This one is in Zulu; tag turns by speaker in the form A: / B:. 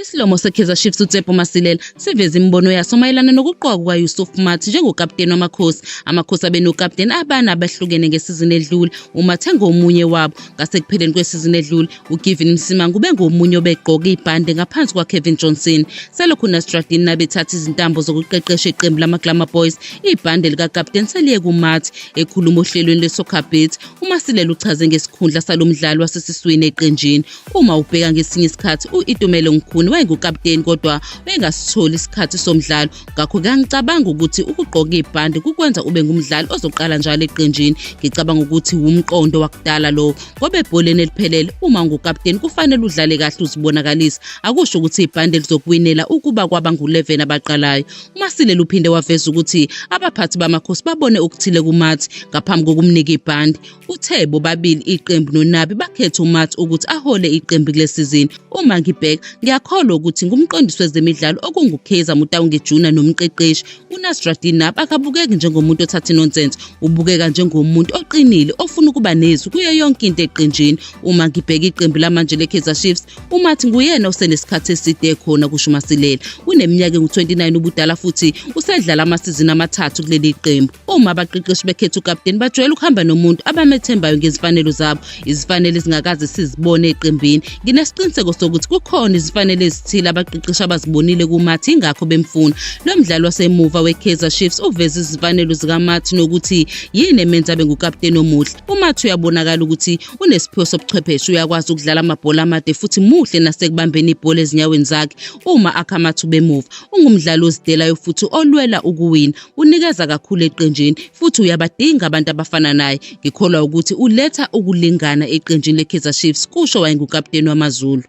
A: Isilomo seKaizer Chiefs uTsepo Masilela siveze imibono yaso mayelana nokuqokwa kukaYusuf Maart njengokaputeni waMakhosi. Amakhosi abenokaputeni abane abahlukene ngesizini edlule, uMaart engomunye wabo. Ngasekupheleni kwesizini edlule, uGiven Msimang ubengomunye obegqoke ibhande ngaphansi kwaKevin Johnson. Selokhu uNasraddin Nabi ethatha izintambo zokuqeqesha iqembu lamaGlamour Boys, ibhande likakaputeni seliye kuMaart. Ekhuluma ohlelweni lweSoccer Beat, uMasilela uchaze ngesikhundla salo mdlali wasesiswini eqenjini. Uma ubheka ngesinye isikhathi u-Itumeleng Mkhuni wayengukaputeni kodwa wayengasitholi isikhathi somdlalo ngakho-ke angicabanga ukuthi ukugqoka ibhande kukwenza ube ngumdlali ozoqala njalo eqenjini. Ngicabanga ukuthi wumqondo wakudala lowo ngoba ebholeni eliphelele uma ungukaputeni kufanele udlale kahle uzibonakalise. Akusho ukuthi ibhande lizokuwinela ukuba kwaba ngu-11 abaqalayo. UMasilela uphinde waveza ukuthi abaphathi baMakhosi babone okuthile kuMaart ngaphambi kokumnika ibhande. Uthe bobabili iqembu noNabi bakhethe uMaart ukuthi ahole iqembu kule sizini. Uma ngibheka, ngiyakholwa ukuthi ngumqondisi wezemidlalo okunguKaizer Motaung Junior nomqeqeshi uNasraddin Nabi akabukeki njengomuntu othatha inonsense, ubukeka njengomuntu oqinile ofuna ukuba nezwi kuyo yonke into eqenjini. Uma ngibheka iqembu lamanje leKaizer Chiefs, uMaart nguyena osenesikhathi eside ekhona, kusho uMasilela. Uneminyaka engu-29 ubudala futhi usedlala amasizini amathathu kuleli qembu. Uma abaqeqeshi bekhetha ukaputeni bajwayele ukuhamba nomuntu abamethembayo ngezimfanelo zabo, izimfanelo ezingakaze sizibone eqembini. Nginesiqiniseko sokuthi kukhona izimfanelo ezithile abaqeqeshi abazibonile kuMaart ingakho bemfuna. Lo mdlali wasemuva weKaizer Chiefs uveze izimfanelo zikaMaart nokuthi yini emenza abe ngukaputeni omuhle. UMaart uyabonakala ukuthi unesiphiwo sobuchwepheshe, uyakwazi ukudlala amabhola amade futhi muhle nasekubambeni ibhola ezinyaweni zakhe uma akha amathuba emuva. Ungumdlali ozidelayo futhi olwela ukuwina. Unikeza kakhulu eqenjini futhi uyabadinga abantu abafana naye. Ngikholwa ukuthi uletha ukulingana eqenjini leKaizer Chiefs, kusho wayengukaputeni waMaZulu.